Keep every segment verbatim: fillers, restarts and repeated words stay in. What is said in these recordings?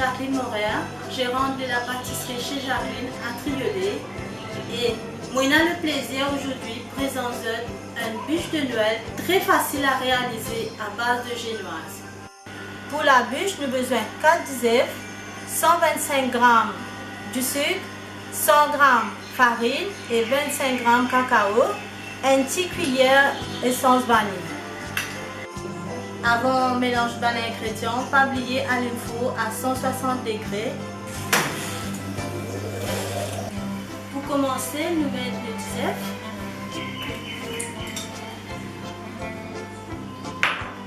Jacqueline Morin, gérante de la pâtisserie chez Jacqueline à Triolet, et mo ena le plaisir aujourd'hui prezant zot enn bûche de Noël très facile à réaliser à base de génoise. Pou labis, nou bizin kat dizef, san vinn-sink gram disik, san gram farinn e vinn-sink gram kakao, enn ti kuiyer esans vani. Avan melanz bann ingredian, pa bliye alim four a san swasant degre. Pou koumanse, nou met nou dizef.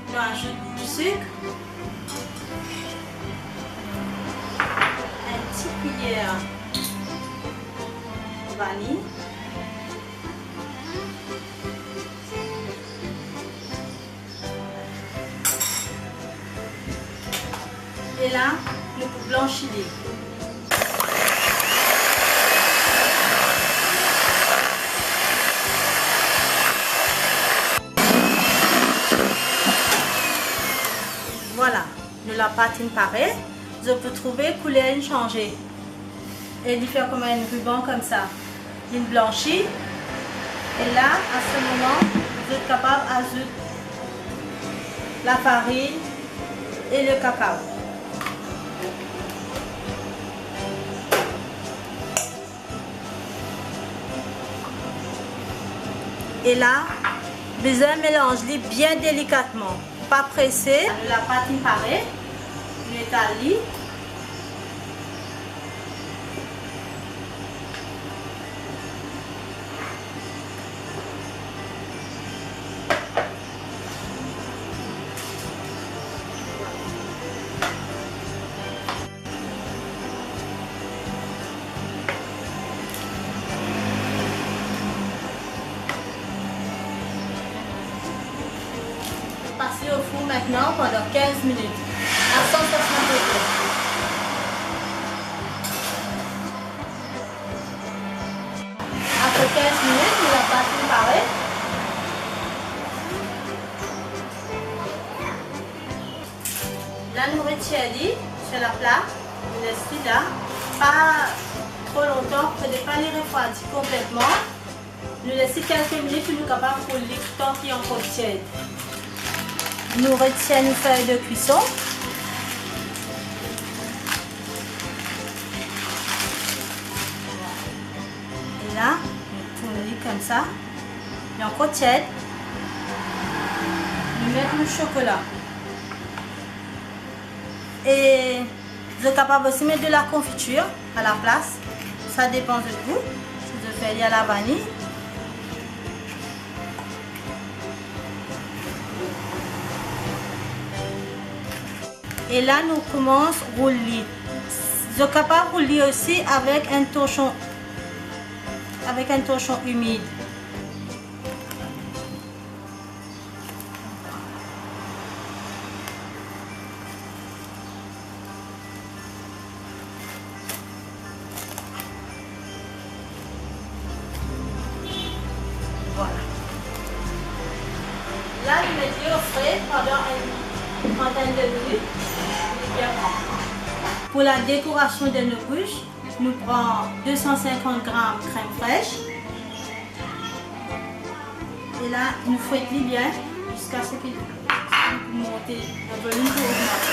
Nou azout disik, enn ti kuiyer vani. E la, nou pou blansi li. Vwala, nou lapat inn pare. Zot pou trouve kouler inn sanze. E li fer kouma enn riban koumsa. Linn blansi. E la, a se moman, zot kapav azout lafarinn e le kakao. E la, bizin melanz li bien delikatman, pa prese. Nou lapat inn pare, nou etal li. Pas li o four mintnan pandan kinz minit a san swasant degre. Apre kinz minit, nou lapat inn pare. La nou retir li sir laplak, nou les li la, pa tro lontan, fode pa li refrwadi konpletman. Nou les li kelke minit pou nou kapav roul li tan ki ankor tied. Nou retir nou fer de kwison. E la, nou tourn li koumsa. Li ankor tied. Nou met nou sokola. E zot kapav osi met de la konfitir a laplas. Sa depan zot gou. Si zot fer li a lavani. E la, nou koumans roul li. Zot kapav roul li osi avek enn torshon, avek enn torshon imid. Vwala. La, nou met li o fre pandan enn trantinn de minit, li bien pran. Pou la dekorasion de nou bouch, nou pran de san sinkant gram krem fres. E la, nou fwet li bien ziska se ki li pou monte, le volim pou ogmante.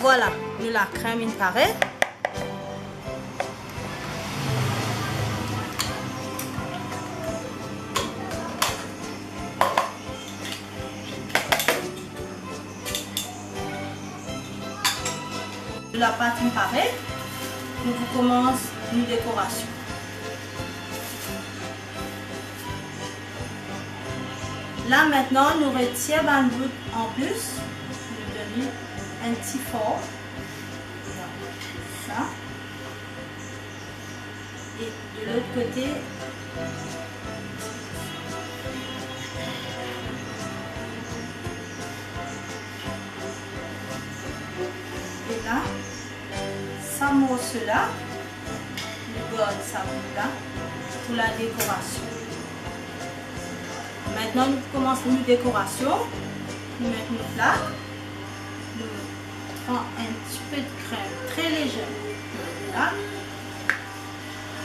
Vwala, nou lakrem inn pare. Lapat inn pare, nou pou koumans nou dekorasion. La, mintnan, nou retir bann bout anplis, nou donn li enn ti form. Sa. E de lot kote. E la, sa morso la, nou gard sa bout la pou la dekorasion. Aster nou pou koumans nou dekorasion. Nou met nou pla, nou pran enn tipe krem tre lezer. Vwala.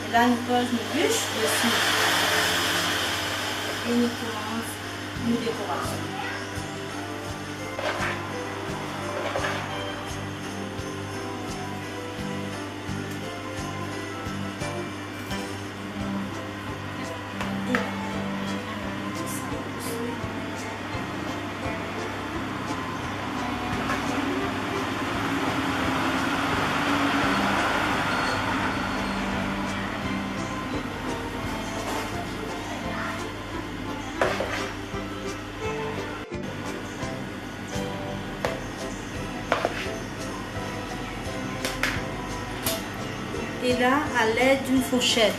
E la nou poz nou bich desi. E nou koumans nou dekorasion. E la, a led d'une fourchette,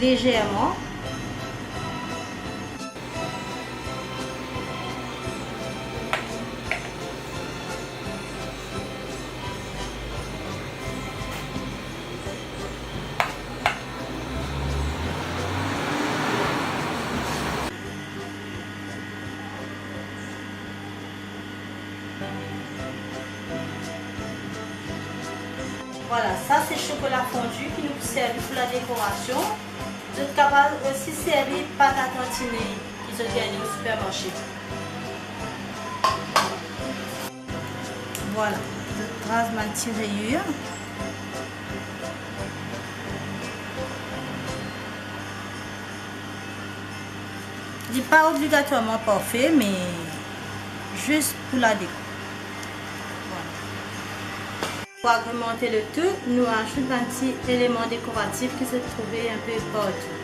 lezerman. Vwala, sa se sokola fondi ki nou pou servi pou ladekorasion. Zot kapav osi servi pat a tantine ki zot gagne o sipermarse. Vwala, zot raz bann ti reyir. Li pa obligatwarman parfe, me zis pou ladeko. Vwala. Pou agreman letou, nou azout bann ti eleman dekoratif ki zot trouve enpe partou.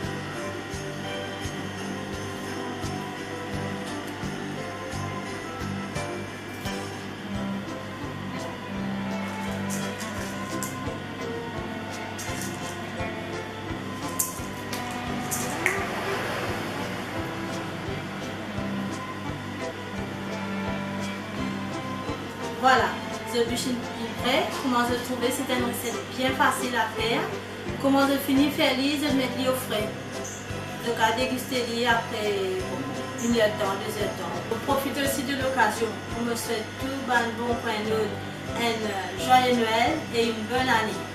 Vwala, zot bich inn pre. Kouma zot trouve, se enn reset bien fasil a fer. Kouma zot fini fer li, zot met li o fre. Zot kapav degiste li apre, bon, enn er tan, de zer tan. Mo profit osi de lokazion pou mo swet tou bann bon pwin nord enn, euh, zwaye Nwel e enn bonn ane.